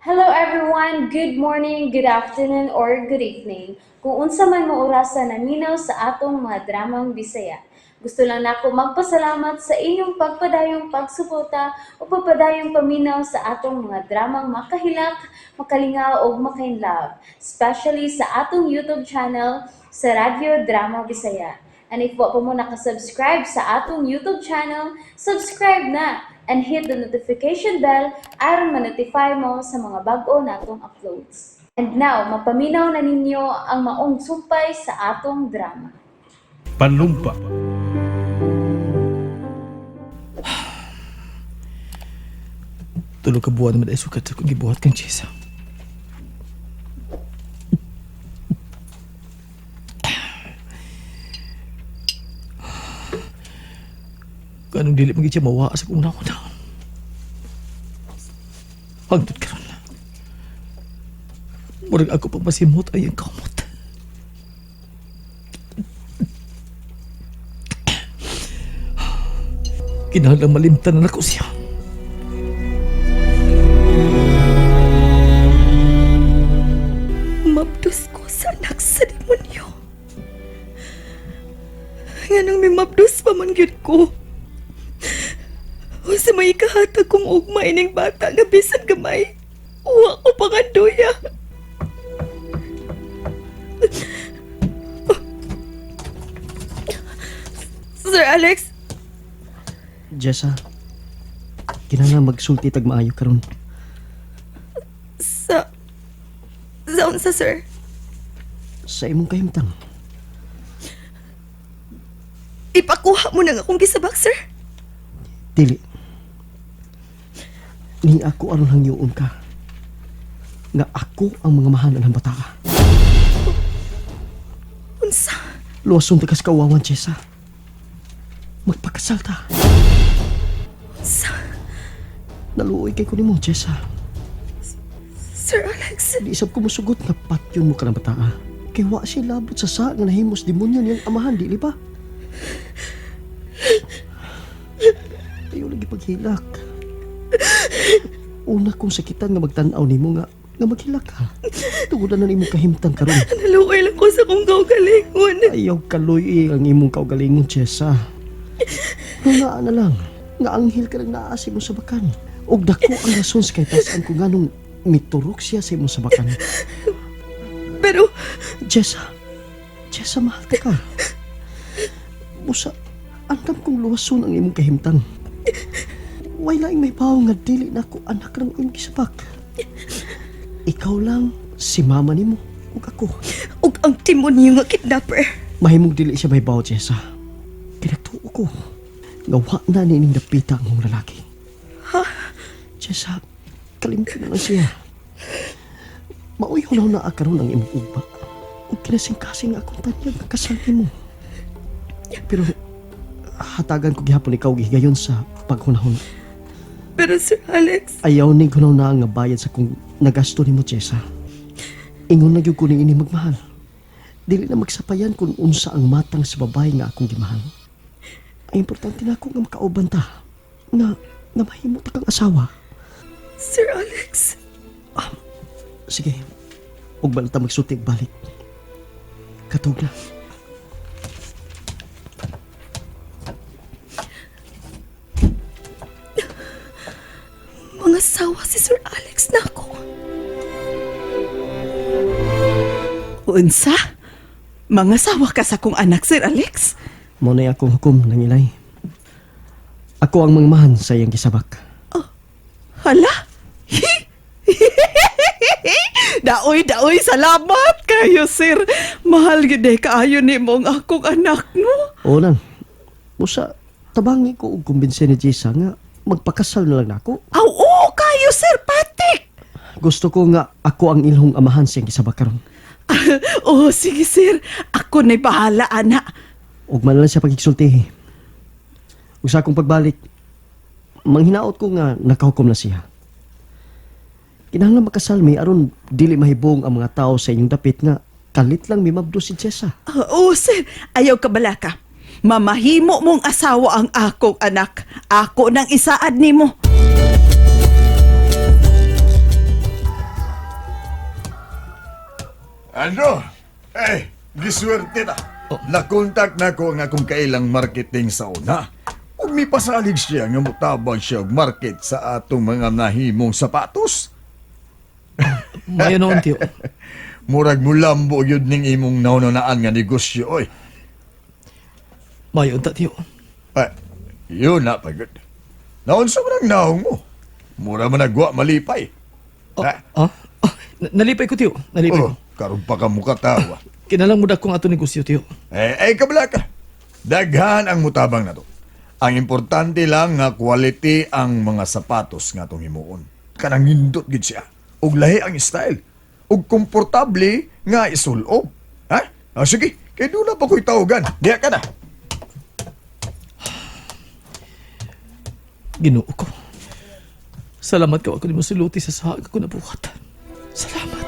Hello everyone! Good morning, good afternoon, or good evening. Kung unsa man mo orasa naminaw sa atong mga dramang Bisaya. Gusto lang nako magpasalamat sa inyong pagpadayong pagsuporta o pagpadayong paminaw sa atong mga dramang makahilak, makalingaw ug makainlove, especially sa atong YouTube channel sa Radyo Drama Bisaya. And if wa pa mo nakasubscribe sa atong YouTube channel, subscribe na and hit the notification bell aron ma-notify mo sa mga bag-o natong uploads. And now, mapaminaw na ninyo ang maong sumpay sa atong drama. Panumpa. Tulo ka buwan naman ay sukat sa kong gibuhat kang Chesa. Kanong dili man gid siya mawa sa kong una. Hangtod karon na. Murag ako pang masimot ay ang kamot. Kinahanglang malimtan na nako siya. Mabdos ko sa anak sa demonyo. Nga nang may mabdos pa man gyud ko. O sa may kahatag kong ugma ining bata nga bisan gamay. Uwa ko pangandoya. Sir Alex, Jessa, kinahanglan magsulti tag maayo karon. sa unsa, sir? Sa imong kahimtang. Ipakuha mo na nga akong gisabak, sir. Dili. Ni ako aron hangyoon ka. Nga ako ang mga mahanan ng bata ka. Unsa? Luwason ta ka sa kawawan, Jessa. Magpakasal ta. Unsa? Naluoy kay ko nimo, Jessa. Sir Alex, Di isab ko musugot nga patyon mo ka ng bata. Kay wa siya labot sa sa nga nahimos demonyo niyang amahan, dili ba? Ayaw lagi paghilak. Una kong sakitan nga magtan-aw nimo nga nga maghilak ka. Tungod na nimo kahimtang karon. Naluoy lang ko sa kong kaugalingon. Ayaw kaloy ang imong kaugalingon, Chesa. Nga na lang, nga anghel ka lang naa sa imong sabakan. Og dako ang rason sa kahitasan ko nganong miturok siya sa imong sabakan. Pero Jessa, Jessa, mahal ta ka. Busa, andam kong luwason ang imong kahimtang. Way laing may paw nga dili na ako anak ng imong gisabak. Ikaw lang si mama nimo ug ako. ug ang demonyo nga kidnapper. Mahimong dili siya may baw, Jessa. Kinatuo ko. Nga wa na nining dapita ang mong lalaki. Ha? Jessa, kalimtan na lang siya. Maoy hunaw na karon ang imong uba. Ug kinasingkasing nga akong tanyag nga kasal nimo. Pero hatagan ko gihapon ikaw gihigayon sa paghunahon. Pero Sir Alex, Ayaw ni hunaw na nga bayad sa kung nagasto nimo, Jessa. Ingon na gyud ko ni ini magmahal. Dili na magsapayan kung unsa ang matang sa babae nga akong gimahal. Ang importante na ako nga makauban ta. Nga, nga mahimo ta kang asawa. Sir Alex, Sige, ug bala ta magsulti og balik. Katog na. Mga sawa si Sir Alex na ako. Unsa? Mga sawa ka sa kong anak, Sir Alex? Mao na akong hukom nang ilay. Ako ang mangmahan sa iyang gisabak. Hala? Daoy, daoy, salamat kayo, sir. Mahal gid eh kaayo nimo ang akong anak, no? Oo nang. Busa, tabangi ko og kumbinse ni Jessa nga magpakasal na lang nako. Aw, oo, kayo, sir, patik. Gusto ko nga ako ang ilhong amahan sa iyang gisabak karon. Oh, sige, sir. Ako na'y bahala, ana. Ug man lang siya pagigsultihi. Ug sa akong pagbalik, manghinaot ko nga nakahukom na siya. Kinahanglan makasal mi aron dili mahibong ang mga tao sa inyong dapit nga kalit lang mimabdo si Jessa. Oo, sir. Ayaw ka balaka. Mamahimo mong asawa ang akong anak. Ako nang isaad nimo. Ano? Eh, giswerte na. Nakontak na ko ang akong kailang marketing sa una. Ug mipasalig siya nga mutabang siya og market sa atong mga nahimong sapatos. Mayo noon, tiyo. Murag mulambo yun ning imong naununaan nga negosyo, oy. Mayo unta, tiyo. Ay, yun na pagod. Naon sa manang naong mo? Mura man nagwa malipay. Oh, Ah. ah? Ah, nalipay ko, tiyo. Nalipay ko. Oh, karon pa ka mukatawa. Kinalang mo kong ato negosyo, tiyo. Eh, eh kabla ka. Daghan ang mutabang na to. Ang importante lang nga quality ang mga sapatos nga atong himuon. Kanang nindot gid siya. Ug lahi ang style. Ug komportable nga isulob. Ha? Ah, sige, kay doon na pa ko'y tawagan. Diya ka na. Ginoo ko. Salamat ka ako nimo suluti sa sahag ko nabuhat. Salamat.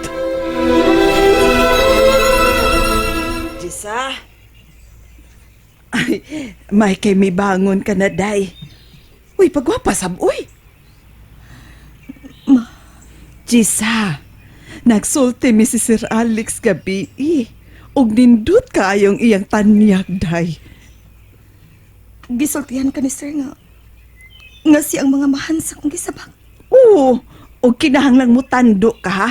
Jisa. Ay, may kay may bangon ka na, day. Uy, pagwapa sab, uy. Ma. Jisa, nagsulti mi si Sir Alex gabi, eh. Ug nindot kaayong iyang tanyag, day. Gisultihan ka ni sir nga nga siya ang mga mahan sa kong gisabak. Oo, ug kinahanglang mo tando ka, ha?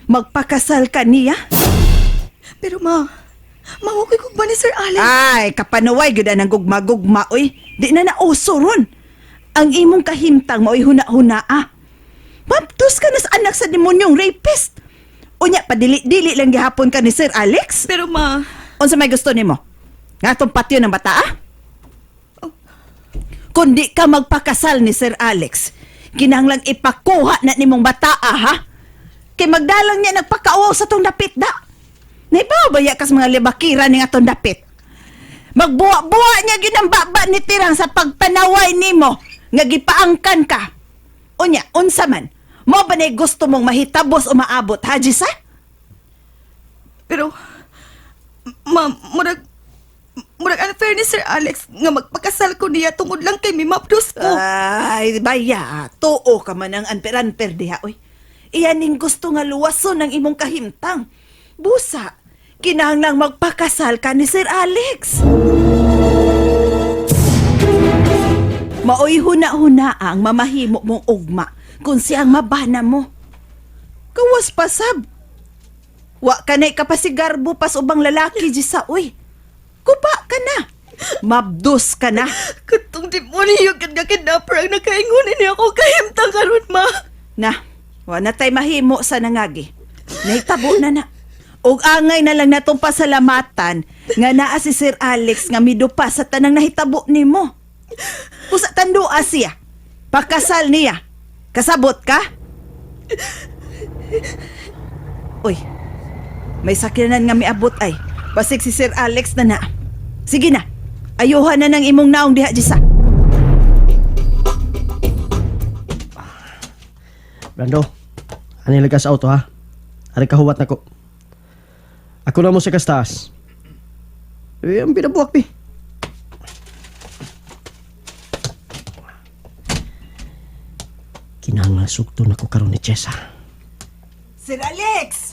Magpakasal ka niya. Pero ma, mahukoy ko ba ni Sir Alex? Ay, kapanuway gyud ang gugma-gugma oy. Di na nauso ron. Ang imong kahimtang maoy huna-huna ah. Mabtos ka na sa anak sa demonyong rapist. Unya padili-dili lang gihapon ka ni Sir Alex. Pero ma, Unsa may gusto nimo? Nga tong patyo ng bata ah? Kundi ka magpakasal ni Sir Alex, kinahanglang ipakuha na nimong bata ah, ha? Kay magdalang niya nagpakauaw sa tong dapit da. Naibaw ba ya kas mga libakira ni atong dapit? Magbuwa-buwa niya gyud ang baba ni Tirang sa pagpanaway nimo nga gipaangkan ka. Unya, unsa man? Mo ba na gusto mong mahitabos o maabot, ha, Jisa? pero ma, murag murag unfair ni Sir Alex nga magpakasal ko niya tungod lang kay mimapdos ko. Ay, baya. Tuo ka man ang anper-anper diha, oy. Iyan ning gusto nga luwason ng imong kahimtang. Busa, kinahanglang magpakasal ka ni Sir Alex. Maoy huna-huna ang mamahimo mong ugma kung siyang mabana mo. Kawas pasab. Wa ka na kapasigarbo pas ubang lalaki di sa uy. Kuba ka na. Mabdos ka na. Katong demonyo gid nga kidnapper ang nakaingon ni ako kahimtang karon ma. Na, wa na tay mahimo sa nangagi. Nahitabo na na. Og angay na lang natong pasalamatan nga naa si Sir Alex nga midupa sa tanang nahitabo nimo. Usa tandua siya. Pakasal niya. Kasabot ka? Uy, may sakyanan nga miabot ay. Basig si Sir Alex na na. Sige na, ayuhan na ng imong naong diha, Jisa. Brando, ani ka sa auto ha? Ari kahuwat nako. Ako na mo sa kastaas. Eh, ang binabuak pi. Kinahanglan sugto nako karon ni Chesa. Sir Alex!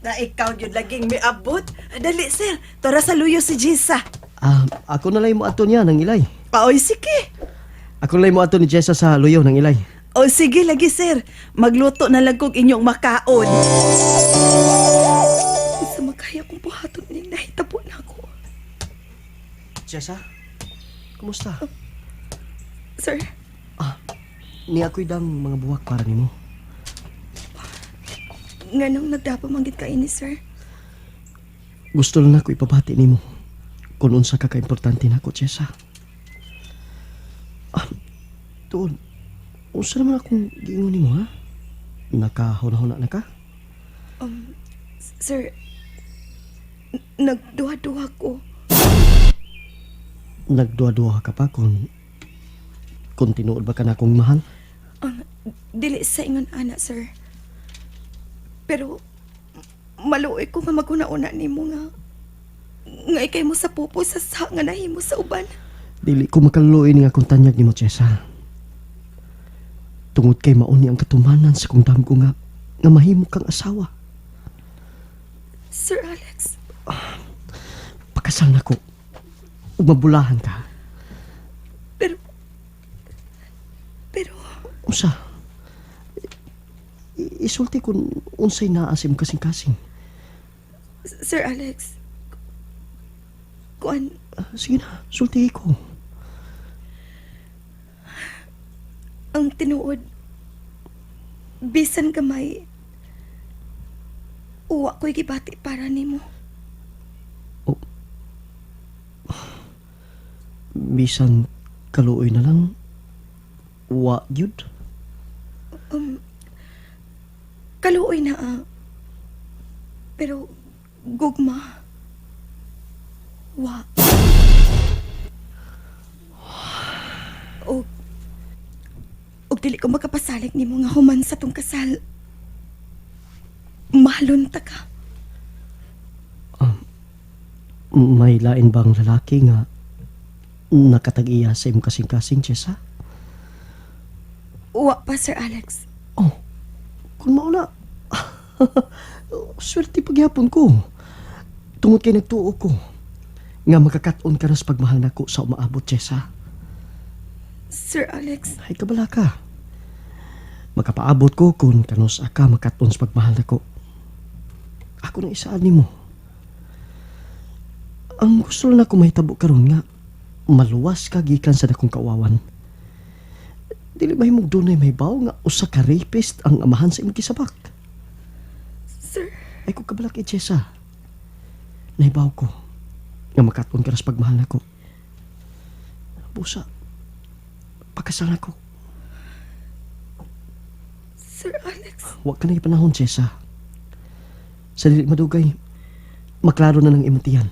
Na ikaw yun laging miabot. Dali, sir. Tora sa luyo si Jisa. Ah, ako na lang mo ato niya ng ilay. Paoy, sige. Ako na lang mo ato ni Jessa sa luyo ng ilay. O sige lagi, sir. Magluto na lang kong inyong makaon. Sa makaya kong buhaton ning nahitabo na ako. Jessa, kumusta? Sir, Ni ako'y dang mga buwak para nimo. nganong nagdapa manggit ka ini sir? Gusto lang nako ipabati nimo kung unsa ka kaimportante nako, Jessa. Ah, tuon, unsa naman akong giingon nimo ha? Nakahuna-huna na ka? Sir, nagduha-duha ko. Nagduha-duha ka pa kung tinuod ba ka na akong mahal? Dili sa ingon ana, sir. Pero maluoy ko nga maguna-una nimo nga nga ikay mo sa pupo sa sa nga nahimo sa uban. Dili ko makaluoy ni akong tanyag nimo, Jessa. Tungod kay mauni ang katumanan sa kong damgo nga nga mahimo kang asawa. Sir, Magpakasal na ko. Ug mabulahan ka. Pero, Usa. Isulti kung unsay naa sa imong kasing-kasing. Sir Alex, kuan, Ah, sige na, sulti ko. Ang tinuod, bisan gamay, uwa ko'y gibati para nimo. Bisan kaluoy na lang, wa gyud. Kaluoy na ah. Pero gugma, wa. Og dili ko makapasalig nimo nga human sa tong kasal. Mahalon ta ka. May lain bang lalaki nga nakatag-iya sa imong kasing-kasing, Jessa? Wa pa, Sir Alex. Oh, kung mauna, swerte pagyapon ko. Tungod kay nagtuo ko nga makakaton ka na sa pagmahal nako sa umaabot, Jessa. Sir Alex, Ay, kabala ka. Makapaabot ko kung kanus ka makaton sa pagmahal nako. Ako nang isaan nimo. Ang gusto lang nako mahitabo karon nga maluwas ka gikan sa dakong kawawan. Dili mahimong dunay mahibaw nga usa ka rapist ang amahan sa imong kisabak. Sir, Ay kung kabala kay Jessa. Nahibaw ko nga makaton ka na sa pagmahal nako. Busa, pakasal nako. Sir Alex. Huwag ka na ipanahon, Jessa. Sa dili madugay, maklaro na ng imong tiyan.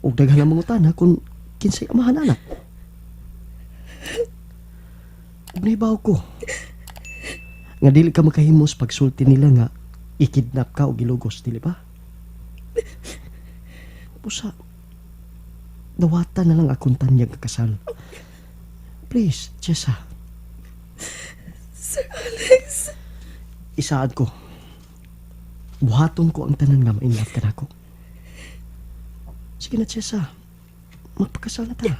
Ug daghan ang mangutana kung kinsay amahan anak. Ug nahibaw ko nga dili ka makahimos pagsulti nila nga ikidnap ka o gilugos, dili ba? Pusa, dawatan na lang akong tanyag nga kasal. Please, Jessa. Sir Alex. Isaad ko. Buhaton ko ang tanan nga ma-inlove ka nako. Sige na, Chesa. Magpakasal na ta.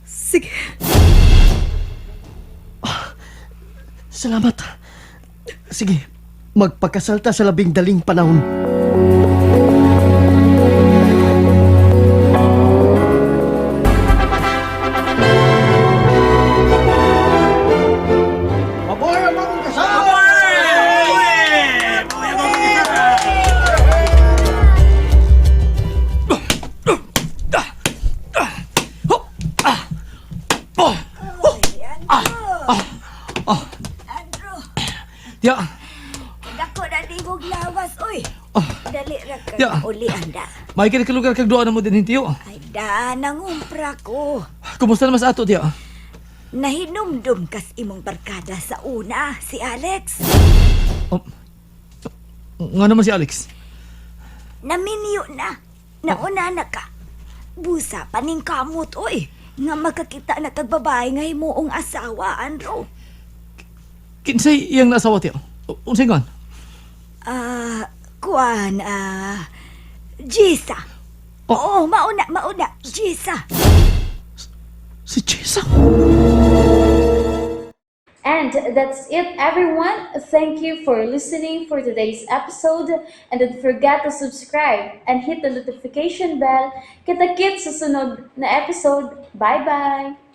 Sige. Salamat. Sige, magpakasal ta sa labing daling panahon. Andrew, Tiya, dako na nimog lawas, oy. Dali ra ka Ya. uli anda. may ka lugar kag duha na mo din tiyo. Ay da, nangumpra ko. Kumusta naman sa ato, tiya? Nahinumdum kas imong barkada sa una, si Alex. Oh, nga naman si Alex. Naminyo na. Nauna na ka. Busa paning kamot, oy. Nga makakita na kag babae nga himuong asawa, Andrew. Kinsay iyang naasawa, tiya? Unsay ngan? Ah, kuan, Jisa. Oh. Oo, mauna, mauna. Jisa. Si Chesa. And that's it, everyone. Thank you for listening for today's episode. And don't forget to subscribe and hit the notification bell. Kita-kits sa sunod na episode. Bye-bye!